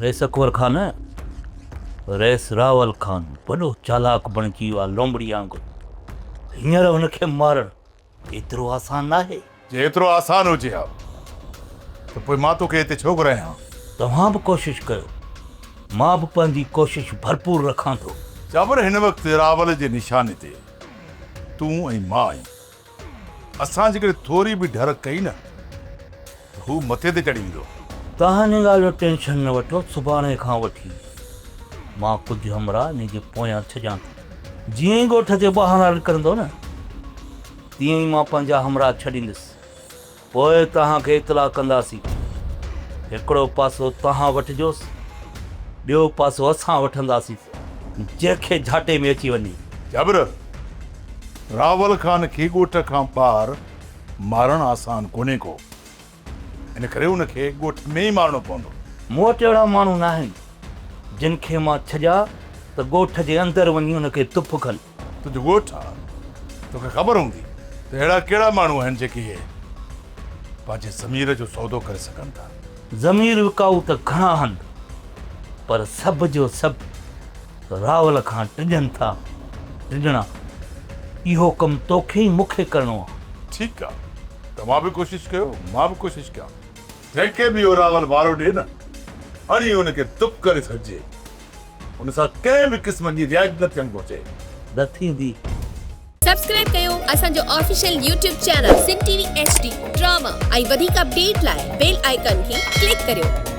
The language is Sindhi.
رئيس اڪبر خان نه، رئيس راول خان وڏو چالاڪ بڻجي ويو آهي لومڙي وانگر. هينئر هن کي مارڻ ايترو آسان ناهي. جي ايترو آسان هجي ها ته پوء مان توکي هتي ڇو گهرايان ها؟ توهان به ڪوشش ڪيو، مان به پنهنجي ڪوشش ڀرپور رکان ٿو. جابر هن وقت راول جي نشاني تي تون ۽ مان آهيون. اسان جيڪڏهن ٿوري به ڍر ڪئي نه ته هو مٿي تي چڙهي ويندو. توهان ان ڳالهه جو ٽينشن نه وٺو، سڀاڻي کان وٺي مان ڪجهه همراهه انهي جي پويان ڇڏيان ٿو. جيئن ئي ڳوٺ جي ٻاهران نڪرندو نه تيئن ئي مان پنهنجا همراهه ڇڏيندس. پوء توهان کي اطلاع ڪنداسين. هڪڙو پاسو توهان وٺجوس، ٻيو پاسو اسان وٺنداسين، جنهن کي جهاٽي ۾ اچي وڃي. جابر، راول خان کي ڳوٺ کان ٻاهر مارڻ آسان ڪونهي ڪو، ان ڪري ان کي ڳوٺ ۾ ئي مارڻو پوندو. مون وٽ اهڙا ماڻهو ناهن، جن کي مان ڇڏيان ته ڳوٺ جي اندر وڃي ان کي تف ڪن. تنهنجو ڳوٺ آ، توکي خبر هوندي ته اهڙا ڪهڙا ماڻهو آهن جيڪي پنهنجي ضمير جو سودو ڪري سگهن ٿا. ضمير وڪائو ته گهڻا آهن، پر سڀ جو سڀ راول کان ڊڄن ٿا. ڊڄڻا، اهو ڪم توکي ۽ مون کي ڪرڻو آ. ٺيڪ آ، توهان به ڪوشش ڪيو، مان به ڪوشش ڪيان. جنهن کي به اهو راول وارو ڏي نه، هڻي ان کي دپ ڪري ڇڏجي. ان سان ڪنهن به قسم جي رعايت نه ٿيڻ گهرجي. نه ٿيندي. سبسڪرائب ڪيو اسان جو official YouTube channel Sindh T V H D drama ۽ وڌيڪ اپڊيٽ لاء بيل آئيڪان کي ڪلڪ ڪريو.